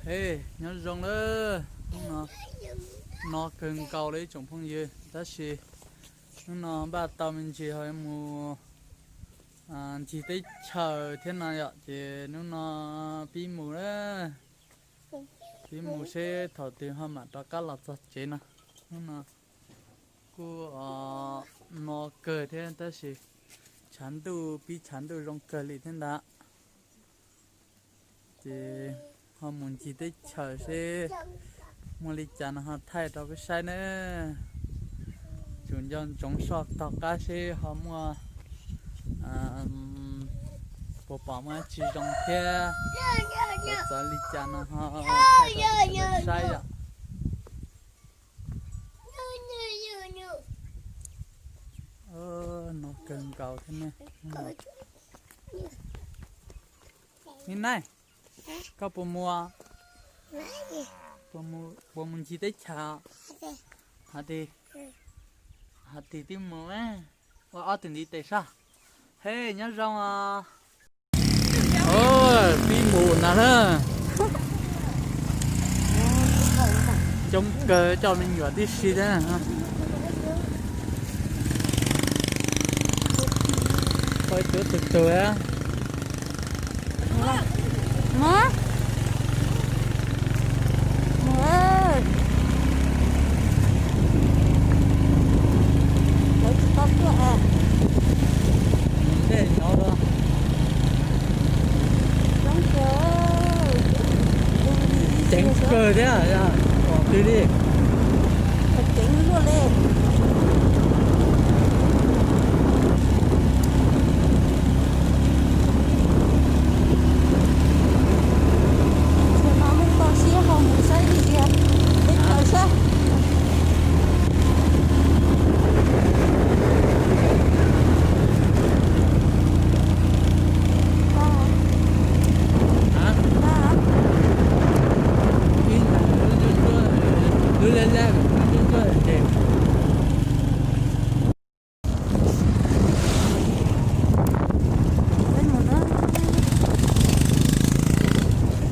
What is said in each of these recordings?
Hej, nyob zoo lawm. Hnub no no kawg nkaus li ib tsoom phooj ywg, tab sis hnub no npaj tau me ntsis ho yuav mus ncig teb chaws thiab no yom, ces hnub no pib mus na, pib mus seb thaum twg ho mam rov qab los txog tsev no. Hnub no kuj no kawg thiab tab sis tshav ntuj pib tshav ntuj zoo kawg li thiab ntag. Ces ho mus ncig teb chaws seb muaj li cas no ho thaij rau peb saib na. Tsum nco ntsoov soj tog qab seb ho muaj puas pom muaj dab tsi zoo thiab, txawv li cas no ho thaij rau peb saib yom. No kawg nkaus thiab ne. Me Naij, koj puas mus, puas mus ncig teb chaws? Hov tis, hov tis twb mus ua ob tug ntiv tes soj. Hej, nyob zoo os. Pib mus ntag na. Coob kawg, coj me nyuam tib si thiab. Pab cuab tug tug. Lawv tsis tau tuaj. Ntej no ceev kawg thiab, pom twg li. Ceev luaj li. Tsis no mus toj siab ho mus saib li tiag, peb kawg saib.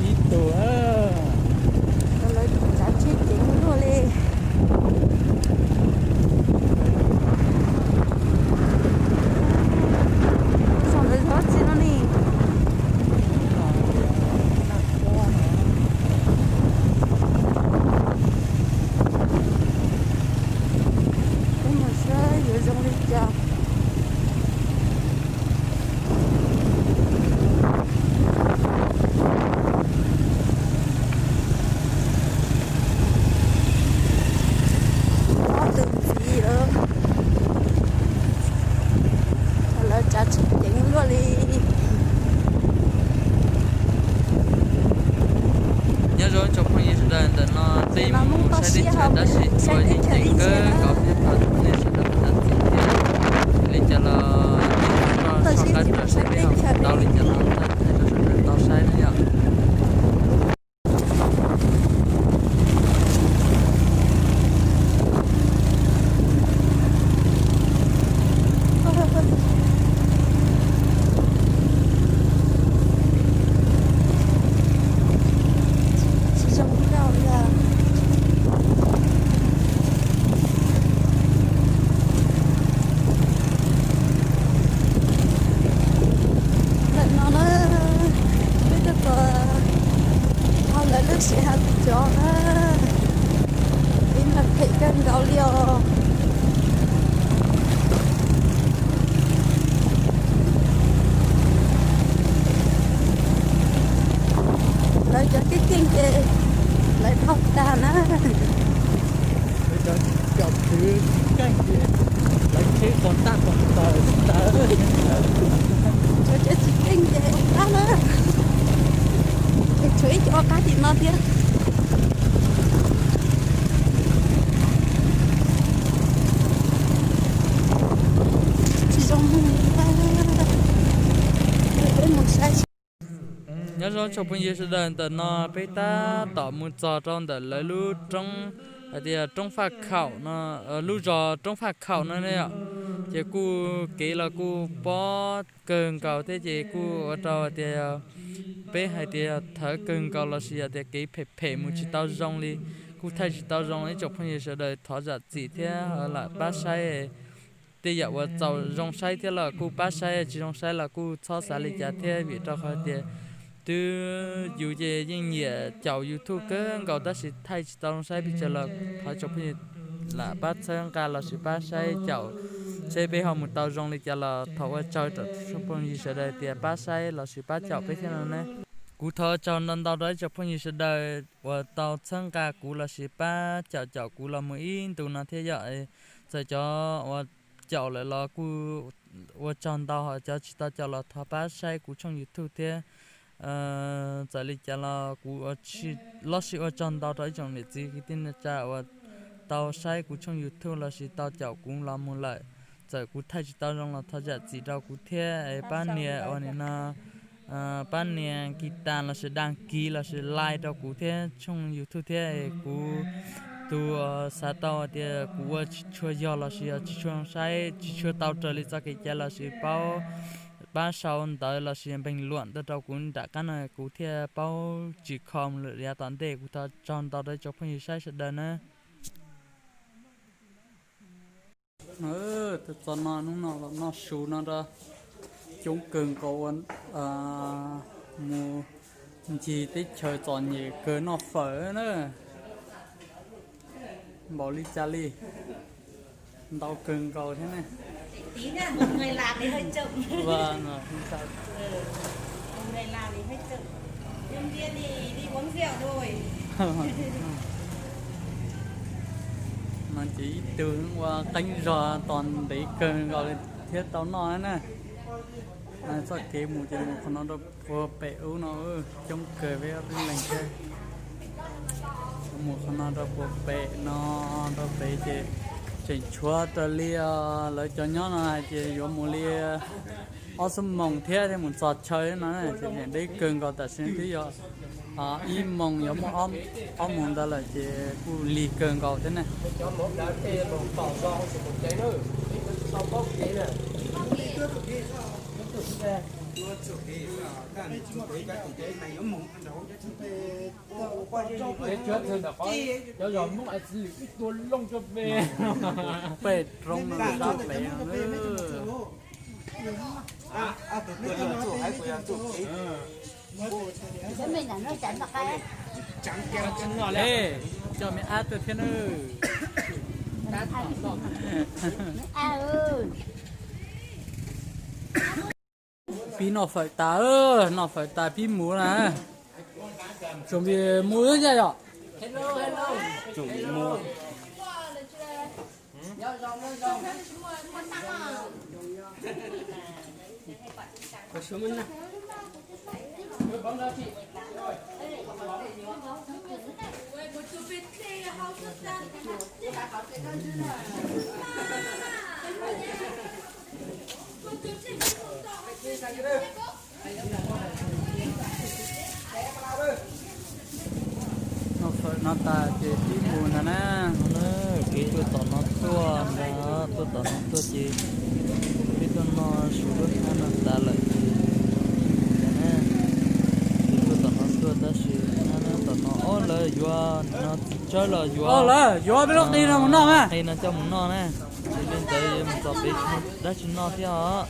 Ib tug, lawv tsav tsheb ceev luaj li. Saum ntawd yog dab tsi no ne? Peb mus saib yuav zoo li cas. Ob tug ntxiv lawm, lawv tsav tsheb ceev luaj li. Nyob zoo tsoom phooj ywg sawv daws, ntawm no peb mus saib teb chaws tab sis tshuav yeej ceev kawg nkaus thiab thov nej sawv daws zam txim thiab. Li cas los nej ho soj qab saib peb ho mus tau li cas los thaij rau sawv daws tau saib na yom. Tsis zoo nkauj li. Ntawm no na, peb tuaj tos tau lawv lub sij hawm cov na, peb mas phem kawg nkaus li os. Lawv cov keej keej ces lawv thauj tag na. Lawv cov kwv tsis keej ces lawv tsheb txog tab tom tawm ntawd. Cov tsis keej ces qab na, tshuav ib co qab tim no thiab. Tsis zoo, peb mus saib. Nyob zoo tsoom phooj ywg sawv daws, ntawm no peb tab tom mus txog rau ntawm lawv lub roob, hais tias roob Faj Khaum no, lub zos roob Faj Khaum no ne yom. Ces kuj kev los kuj pob kawg nkaus thiab ces kuj ua rau hais tias peb hais tias thawv kawg nkaus lossis yog tias kev phem phem mus tsis tau zoo li, kuj thaij tsis tau zoo, ib tsoom phooj ywg sawv daws thov zam txim thiab lam pab saib. Tej yam uas txaus zoo saib thiab los kuj pab saib, tsis zoo saib los kuj txhob xav li cas thiab, vim rau qhov tias twb yus ces yeej nyiam caum YouTube kawg nkaus tab sis thaij tsis tau zoo saib pes tsawg los thov tsoom phooj ywg lam pab txhawb nqa lossis pab saib caum, seb peb ho mus tau zoo li cas los thov ua tsaug rau tsoom phooj ywg sawv daws tias pab saib lossis pab caum peb thiab no na. Kuv thov tsaug ntau ntau rau ib tsoom phooj ywg sawv daws uas tau txhawb nqa kuv lossis pab caum caum kuv los mus ib ntus no thiab yom. Txawm cov uas caum lawm los kuj ua tsaug ntau, ho cov tsis tau caum los thov pab saib kuv tshooj YouTube thiab. Txawm li cas los kuv los sis ua tsaug ntau rau ib tsoom niam txiv kwv tij neej tsa uas tau saib kuv tshooj YouTube lossis tau caum kuv los mus lawm. Txawm kuv thaij tsis tau zoo los thov zam txim rau kuv thiab es pab nias uas nim no pab nias kis tas lossis dag kis lossis like rau kuv thiab tshooj YouTube thiab. Kuv tus xav tau tias kuv ua tsis tshua yog lossis yog tsis tshua saib tsis tshua tau raws li txoj kev cai lossis paub, pab sau ntawv lossis npeeg luam tuaj rau kuv nram qab no kuv thiaj paub tsim kho mus lawm yav tom ntej. Kuv thov tsaug ntau rau ib tsoom phooj ywg saib sawv daws na. Tus txog no hnub no los noj su no rau coob kawg nkaus ua mus ncig teb chaws txom nyem kawg noj fawm na. Npaum li cas li, ntau kawg nkaus thiab ne. No ces ib tug ua qeeb zog tos ntev kawg nkaus li thiab tau noj na. Txoj kev mus ces mus qhov no rau puag pem ub no, coob kawg peb ob peb leeg thiab. Mus qhov no rau puag pem no, rau pem ces tseem tshuav raws li lawv cov nyob no hais tias yuav mus li ob xuab moos thiab thiaj mus txog chaw no, ces niam deb kawg nkaus tam sim twb yog ib moos yuav muaj ob moos ntawd lawm ces kuj lig kawg nkaus thiab ne. Peb roob no sab pem no. Coj me ab tuaj thiab nawb. Pib noj fawm tas, noj fawm tas pib mus na. Tsoom pib mus yom. Noj fawm no tas ces pib mus ntag na. Kev tuaj tom no tuaj ntag, tuaj tom no tuaj ces peb tuaj noj su lub hnab no tas lawm ces mus ntag na. Kev tuaj tom no tuaj tab sis hnab no tom no ob lawv yuav nim no txiv tsawb los yuav, lawv yuav peb lub qe no mus noj na, qe no coj mus noj na. Ces li ntawd yuav mus txog pem dab tsi noj thiab os.